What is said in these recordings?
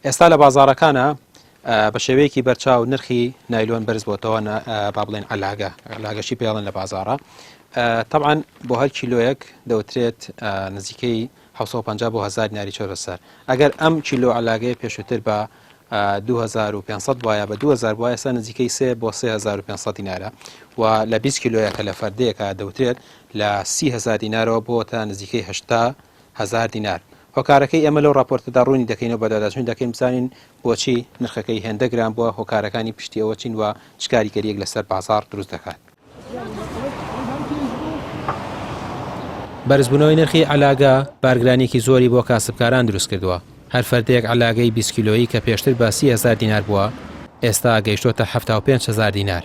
ئێستا لە بازاڕەکانا بە شێوەیەکی بەرچاو نرخی نایلۆن بەرز بۆتەوە با بڵێن عەلاگە عەلاگەشی پێڵن لە بازاڕە طبعا بۆ هەر کیلۆیەک دەوترێت نزیکەی 750 بۆ 1000 دیناری چۆرە سەر ئەگەر ئەم کیلۆ عەلاگەیە پێشووتر بە 2500 وایە بە 2000 وایە ئێستا نزیکەی 3 بۆ 3500 دینارە و لە 20 کیلۆیەکە لە فەردەیەکە دەوترێت لە 30هزار دینارەوە بۆ تا نزیکەی 80 هەزار دینار. هۆکارەکەی ئێمە لەو ڕاپۆرتەدا ڕوونی دەکەینەوە بەدواداچوون دەکەین بزانین بۆچی نرخەکەی هێندە گران بووە، هۆکارەکانی پشتی ئەوە چین و چ کاریگەرییەک لەسەر بازاڕ دروست دەکات. بەرزبوونەوەی نرخی عەلاگە بارگرانییەکی زۆری بۆ کاسبکاران دروستکردووە، هەر فەردەیەک عەلاگەی 20 کیلۆیی کە پێشتر بە 30 هەزار دینار بووە، ئێستا گەیشتۆتە 75 هەزار دینار.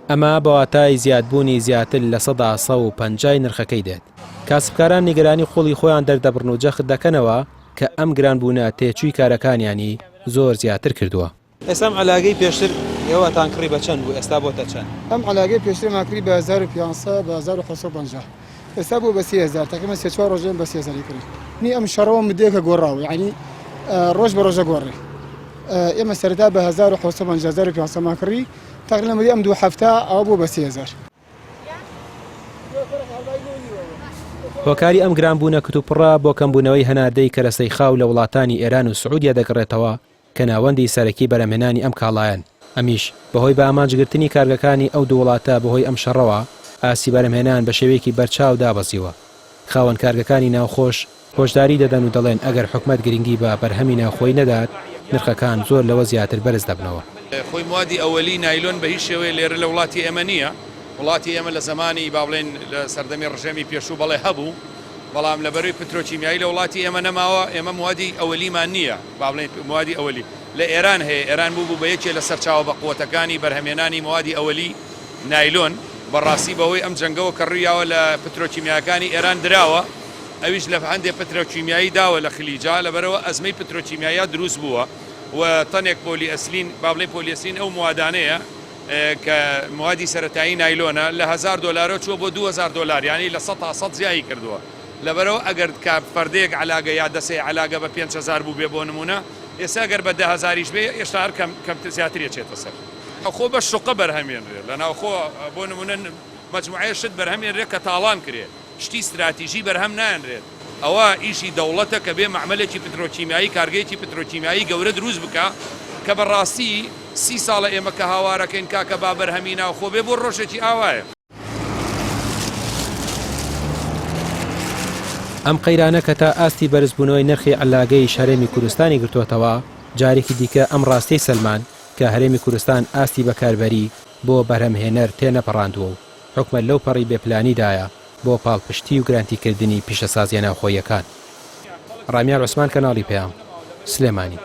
ئەمە بە واتای زیادبوونی زیاتر لە 150% ی نرخەکەی دێت. کاسبکاران نیگەرانی قوڵی خۆیان دەردەبڕن و جەخت دەکەنەوە کە ئەم گرانبوونە تێچووی کارەکانیانی زۆر زیاتر کردووە. ئێستا ئەم عەلاگەی پێشتر ئێوەتان کڕی بە چەند بوو ئێستا بۆتە چەند؟ ئەم عەلاگەی پێشترمان کڕی بە 1500 بە 1750 ئێستا بووە بە 3000 تەقریبەن سێ چوار ڕۆژە بە 3000 ی کڕین. نی ئەم شەڕەوە مدەیەکە گۆڕاوە یانی ڕۆژ بە ڕۆژە گۆڕێ ئێمە سەرەتا بە 1750 1500 مان کڕی تەقریبەن مدەی ئەم دوو هەفتە ئەوە بووە بە 3000. هۆکاری ئەم گرانبوونە کتوپڕە بۆ کەمبوونەوەی هەناردەی کەرەسەی خاو لە وڵاتانی ئێران و سعودیە دەگەڕێتەوە کە ناوەندی سەرەکی بەرهەمهێنانی ئەم کاڵایەن، ئەمیش بەهۆی بە ئامانجگرتنی کارگەکانی ئەو دوو وڵاتە بەهۆی ئەم شەڕەوە ئاستی بەرهەمهێنان بە شێوەیەکی بەرچاو دابەزیوە. خاوەن کارگەکانی ناوخۆش هۆشداری دەدەن و دەڵێن ئەگەر حکومەت گرنگی بە بەرهەمی ناوخۆیی نەدات، نرخەکان زۆر لەوە زیاتر بەرز دەبنەوە. خۆی موادی ئەوەلی نایلۆن بە هیچ شێوەیە لێرە لە وڵاتی ئێمە نییە، وڵاتی ئێمە لە زەمانی با بڵێین لە سەردەمی ڕژێمی پێشوو بەڵێ هەبوو، بەڵام لە بەرەی پترۆکیمیایی لە وڵاتی ئێمە نەماوە، ئێمە موادی ئەوەلیمان نییە، با بڵێین موادی ئەوەلی لە ئێران هەیە، ئێران بوو بوو بە یەکێ لە سەرچاوە بەقوەتەکانی بەرهەمهێنانی موادی ئەوەلی نایلۆن، بەڕاستی بەهۆی ئەم جەنگەوە کە ڕوویاوە لە پترۆکیمیاکانی ئێران دراوە، ئەویش لە هەندێ پترۆکیمیایی داوە لە خلیجا، لەبەرئەوە ئەزمەی پترۆکیمیاییا دروست بووە و تەنێک پۆلی ئەسلین، با بڵێین پۆلی ئەسلین ئەو موادانەیە کە موادی سەرەتایی نایلۆنە، لە هەزار دۆلارەوە چووە بۆ 2000 دۆلار، یانی 100% زیایی کردووە. لەبەرئەوە ئەگەر کە فەردەیەک عەلاگە یا دەسەی عەلاگە بە 5000 بووبێ بۆ نموونە، ئێستا ئەگەر بە 10 هەزاریش بێ ئێشتا هەر کەم کەمتر زیاتر ئەچێتە سەر. خۆ بە شوقە بەرهەمێنرێ لە ناوخۆ بۆ نموونە مەجموعەیە شت بەرهەمێنرێ کە تاڵان کرێ. شتی ستراتیژی بەرهەم نایەنرێت، ئەوە ئیشی دەوڵەتە کە بێ مەعمەلێکی پترۆکیمیایی، کارگەیەکی پترۆکیمیایی گەورە دروست بکا، کە بە ڕاستی سی ساڵە ئێمە کە هاوارەکەین کاکە با بەرهەمی ناوخۆ بێ بۆ ڕۆژێکی ئاوایە. ئەم قەیرانە کە تا ئاستی بەرزبوونەوەی نرخی عەلاگەیش هەرێمی کوردستانی گرتۆتەوە، جارێکی دیکە ئەم ڕاستیەی سەلماند کە هەرێمی کوردستان ئاستی بەکاربەری بۆ بەرهەمهێنەر تێنەپەڕاندووە و حکومەت لەو پەڕی بێ پلانیدایە بۆ پاڵپشتی و گرانتیکردنی پیشەسازییە ناوخۆییەکان. ڕامیار عوسمان کەناڵی پەیام، سلێمانی.